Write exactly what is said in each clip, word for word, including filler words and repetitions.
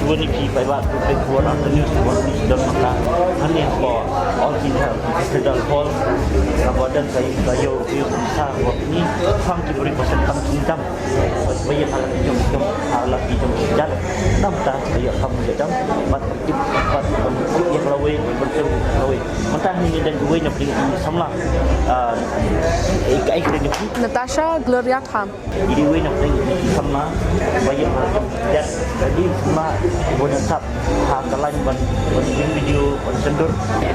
Wani phi bai ba phi bai kuan ang tani kuan ni don mata. Hani ko all in her federal hall. Ka badan kai kai yo yo sa ko ni pang ki beri pasal pang ki jam. Bai ya hala ki jam jam hala ki jam jam. Nam ta kai yo kam jam. Bat tip bat yang lawe bertemu lawe. Mata ni dan dua yang beri samla. Ah, kai kai ni. Natasha Gloria Tham. Jadi wei nak tengok sama bayar macam dan jadi sama guna sap ha kalan ban ban ring video ban sendur.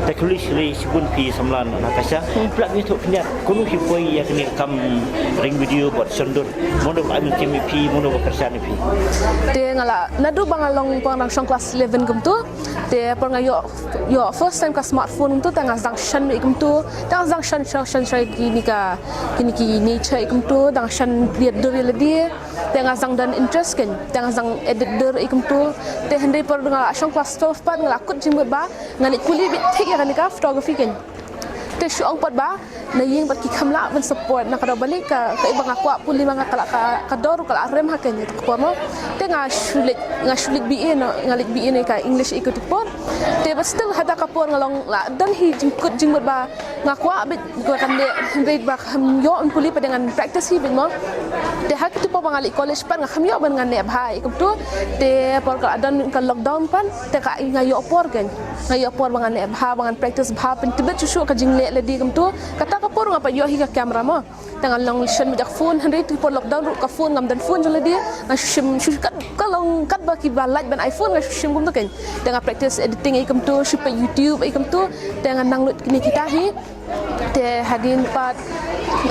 Teklis ri sibun pi samlan Natasha. Pula ni tu kenyar kunu si poi ya kini kam ring video buat sendur. Mono ai mungkin pi mono bekerja ni pi. Te ngala nadu bang along pang nang shong kelas eleven kum tu. Te por nga yo yo first time ka smartphone tu te nga zang shan mi kum tu. Te nga zang shan shan shan shan kini ka kini ki nature i kumtu dang shan biat dur i ladi. Te nga zang dan interest ken te nga zang edit dur i kumtu. Te hynrei por nga la shong class twelve pat nga la kut jingmut ba nga leh puli bit thik ïa kane ka photography ken. Te shu ong pat ba na ïing pat ki kham lah ban support na ka daw balik ka ka i ba nga kwah puli ma nga ka la ka ka dor ka la rem ha ken ïa ka por mo. Te nga shu leh nga shu leh B A no nga leh B A no ka English i kumtu por. Te but still hata ka por nga long la don hi jingkut jingmut ba nga kwah bit nga kan leh hynrei ba kham ïoh ban puli pat ngan practice hi bit mo. Te ha kitu por ba nga leh college pat nga kham ïoh ban ngan leh bha i kumtu. Te por ka don ka lockdown pat te ka nga ïoh por ken nga ïoh por ba ngan leh bha ba ngan practice bha pyntbit shuh shuh ka jingleh leh di kumtu. Kata ka por nga pat ïoh hi ka camera mo. Te nga long shen bit ïa ka phone hynrei tu por lockdown ruh ka phone ngam don phone jong leh di. Nga shu shim shu kat ka long kat ba ki ba lait ban iPhone nga shu shim kumtu ken. Te nga practice editing i kumtu shu peit YouTube i kumtu. Te nga nang lut kine kita hi. Te hadien pat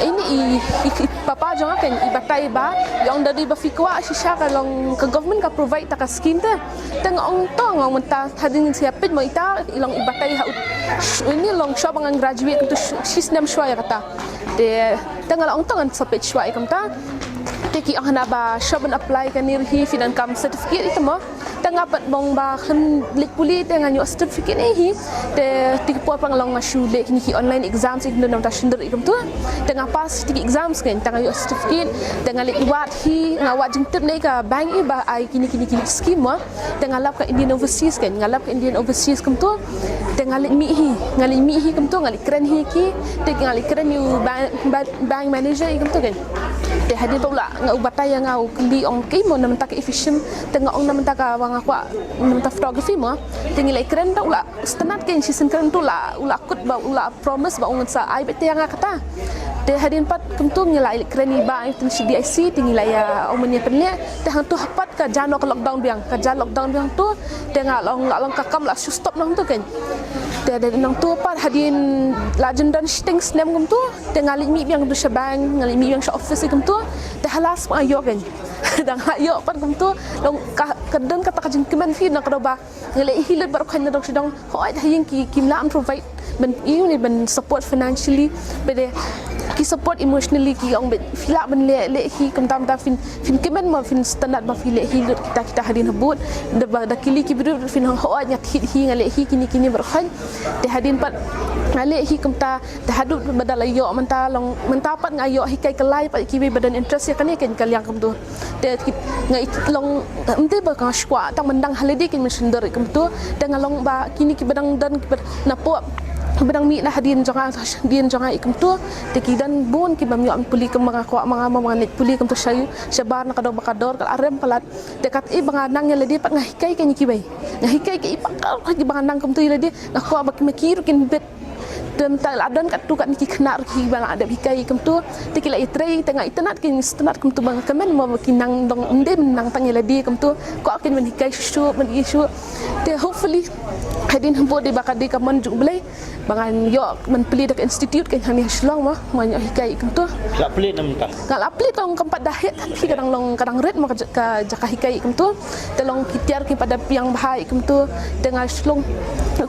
ini i, i, i papa jong nga ken i batai ba i ong da dei ba phi kwah shisha ka long ka government ka provide ta ka scheme te. Te nga ong to nga ong mynta hadien sia peit mo ita i long i batai ha u ini long shuwa ba ngan graduate kumtu shi snem shuwa ïa kata. Te te nga la ong to ngan sa peit shuwa ïa kumta. Te ki ong hana ba shuwa ban apply kane hi phi donkam certificate ita mo. Te nga pat bong ba khlem leit puli te nga ïoh certificate ne hi. Te te ki por pang long nga shu leh kine ki online exams i kumta namta shyndur i kumtu. Te nga pass te ki exams ken te nga ïoh certificate. Te nga leit wad hi nga wad jingtip ne ka bank i ba ai kine kine kine scheme mo. Te nga lap ka Indian Overseas ken nga lap ka Indian Overseas kumtu. Te nga leit mih hi nga leit mih hi kumtu nga leit kren hi ki. Te nga leit kren ïa u bank, bank, bank manager i kumtu ken. Te hadien pat u la nga u batai ïa nga u kylli ong ki mo na mynta ka efficient. Te nga ong na mynta ka ba nga kwah na mynta photography mo. Te ngi leit kren ta u la sngewtynnat ken shisien kren tu la u la kut ba u la promise ba u ngan sa ai beit te ïa nga kata. Te hadien pat kumtu ngi la leit kren i ba i tun shi D I C te ngi la ïa ong mane pynleh te hangtu hapat ka jia noh ka lockdown biang ka jia lockdown biang tu. Te nga long la long ka kam la shu stop nangtu ken. Te da nangtu pat hadien la jin don shiteng snem kumtu. Te nga leit mih biang tu sha bank nga leit mih biang sha office i kumtu. Te halas pat nga ïoh ken. Da nga ïoh pat kumtu long ka ka don kata ka jingkmen phi na ka daw ba nga leh hi lut baroh khain na dong sha dong. Hooid ha ïing ki kim lah ban provide ban ïoh ne ban support financially. Bad ki support emotionally ki ong bad phi lah ban leh leh hi kumta kumta phin phin kmen ma phin sngewtynnat ba phi leh hi lut kita kita hadien habud. Da ba da kylli ki briew phin ong hooid nga thied hi nga leh hi kine kine baroh khain. Te hadien pat nga leh hi kumta te haduh ba da la ïoh mynta long mynta pat nga ïoh hikai ka lai pat kiwei ba don interest ïa kane ken ka liang kumtu. Te ki nga i long ym dei ba nga shu kwah tang ban dang ha lade ken mynsiem dor i kumtu. Te nga long ba kine kiba dang don kiba napoh kiba dang mih na hadien jong nga hadien jong nga i kumtu. Te ki don bun kiba ym ïoh ban puli kum ba nga kwah ma nga ma nga leit puli kumtu sha shabar na ka dor ba ka dor ka la rem palat. Te kat i ba nga nang ïa lade pat nga hikai kane kiwei nga hikai ka i ba ka kiba nga nang kumtu ïa lade nga kwah ba ki ma ki ruh kin bit. Te mynta la don katto katne ki khynnah ruh kiba la dep hikai kumtu. Te ki la ïatrei te nga itynnat ki sngewtynnat kumtu ba nga kmen mo ba ki nang dong ym dei nang tang ïa lade kumtu. Kwah kin ban hikai shuh shuh ban ïa shuh. Te hopefully hadien hynrei dei ba ka dei ka mon jong U Blei ba ngan ïoh ban plie da ka institute ka hangne ha Shillong mo ba ngan ïoh hikai kumtu. La plie na mynta. Nga la plie tang kam pat da heh tang phi ka dang long ka dang rit mo ka jaka hikai kumtu. Te long ki tiar ki pat da biang bha i kumtu. Te nga shlong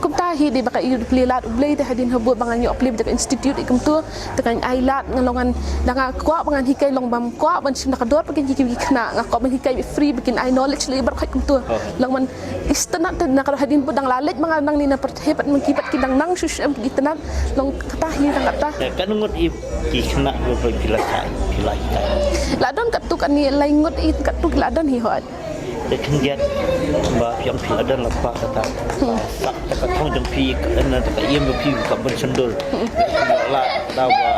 kumta hi dei ba ka i plie lad U Blei te hadien habud ba ngan ïoh plie da ka institute i kumtu. Te ngan ai lad nga long ngan da nga kwah ba ngan hikai long bam kwah ban shim da ka dor ba kin ki ki khynnah nga kwah ban hikai free ba kin ai knowledge lei baroh khain kumtu. Long man itynnat te na ka hadien bud dang la leit ba nga nang ni na pyrthei pat man ki pat ki dang nang shu shu em ki itynnat long kata hi dang kata. Kan ngut i ki khynnah ba ki la kai ki la kai. La don katto katne lai ngut i katto ki la don hi hooid. Te khyndiat Ba phi ong phi la don la pha kata. Sa ta ka thong jong phi ka na ta ka iem jong phi ka ban sendul. La ta ba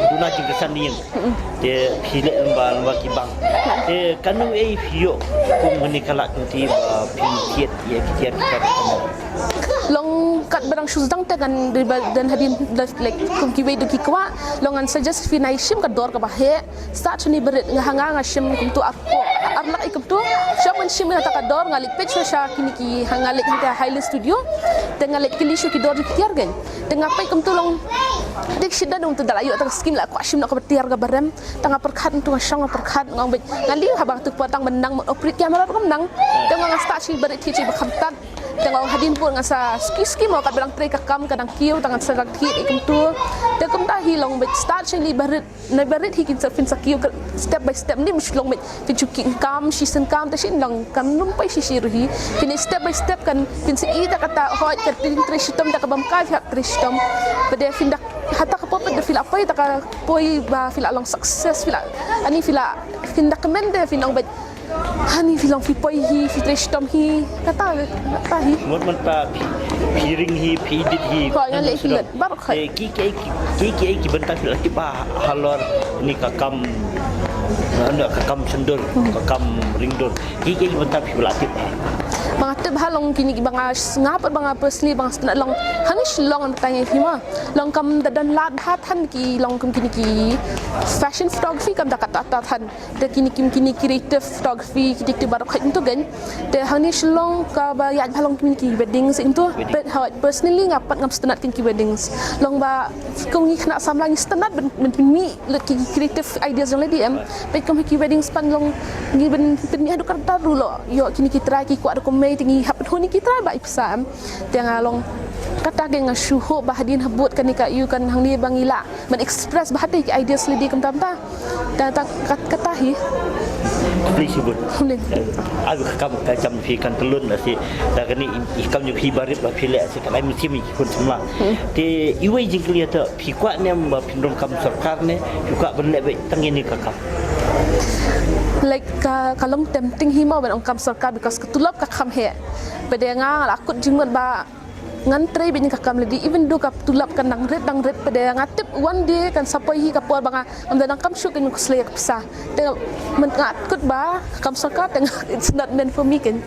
duna jingkesan ïing. Te phi leh lem bad lem bad ki bang. Te kano ei phi ïoh kum kane ka lad jong phi ba phi thied ïa ki tiar ki tiar. Long kat ba dang shu sdang te ngan ri ba don hadien, like, kum kiwei de ki kwah. Long ngan suggest phi nai shim ka dor kaba heh. Start shane barit, nga ha nga nga shim kumtu ar, ar lak i kumtu. Shop ngan shim hangta ka dor, nga leit peit sha sha kine ki, ha nga leit hangta Highland Studio. Te nga leit kylli sha ki dor ki tiar kein. Te nga peit kumtu long. Te shisha da kumtu da la ïoh ta ka skim la kwah shim na kaba tiar kaba rem. Te nga pyrkhat kumtu, nga shong nga pyrkhat, nga ong beit, nga leh haba tu por tang ban nang operate camera ruh kam nang. Te nga, nga start shane barit hi shi ba kham tad. Te nga ong hadien bud ngan sa skim skim, kat ba dang trei ka kam ka dang kiew, te ngan sa dang thied i kumtu. Te kumta hi long beit, start shane barit. Nai barit hi kin sa phin sa kiew ka step by step, ym dei ba shu long beit phin shu kiew kam shisien kam, te shisien long kam nym poi shisha ruh hi. Phin step by step kan phin sa i ta kata, hooid, ka trei shitom ta ka bam kai phi hap trei shitom. Ba de phin da hata ka pop da phi la poi ta ka poi ba phi la long success, phi la, ani phi la, phin da kmen de phin ong beit, hani phi long phi poi hi, phi trei shitom hi, kata, kata hi. Mut mut ta phi, phi ring hi, phi edit hi. Hooid, nga leh hi lut baroh khoit. Ki ki ki ki ki bynta phi la tip ba halor ni ka kam, na ka kam sendul, ka kam ring dur. Ki ki bynta phi la tip. Ba nga tip ha long kine ki ba nga, nga pat ba nga personally ba nga sngewtynnat long hangne Shillong, ngan bteng ïa phi ma. Long kam da don lad bha than ki long kum kine ki fashion photography, kam da kata kata than. Te kine kim kine creative photography, kine kine baroh khoit kumtu kein. Te hangne Shillong kaba ïaid bha long kine ki wedding shisien kumtu. But hooid, personally nga pat ngam sngewtynnat kine ki weddings. Long ba kum ngi khynnah samla ngi sngewtynnat ban, ban pynmih lut ki creative ideas jong lade, em. Peit kum ha ki weddings pat long ngi ban pynmih haduh katta ruh, lo ïoh kine ki trai ki kwah da kumne te ngi hap pynhun ïa ki trai ba i pisa, em. Te nga long kata kein, nga shu hope ba hadien habud kane ka ïoh kan hangne ba ngi lah ban express bha te ki ideas lade kumta kumta. Ta, ta, kat-, kata hi. Khublei shibun. Khublei. Ai ka kam ka jam phi kan tlun lashai. Ta kane i kam jong phi barit ba phi leh lashai, kan ai mynsiem ïa ki khun samla. Te iwei jingkylli, te phi kwah ne em ba phin ym kam sorkar ne phi kwah ban leh beit tang ïa kane ka kam? Like ka, ka long tempting hi mo ban ong kam sorkar because ka tulop ka kham heh. Bad nga la kut jingmut ba ngan trei beit ïa ka kam lade, even though ka tulop kan dang rit dang rit, bad nga tip one day kan sa poi hi ka por ba nga ngam da nang kam shuh kein khuslai ïa ka pisa. Te mynta nga kut ba ka kam sorkar te nga, it's not meant for me kein.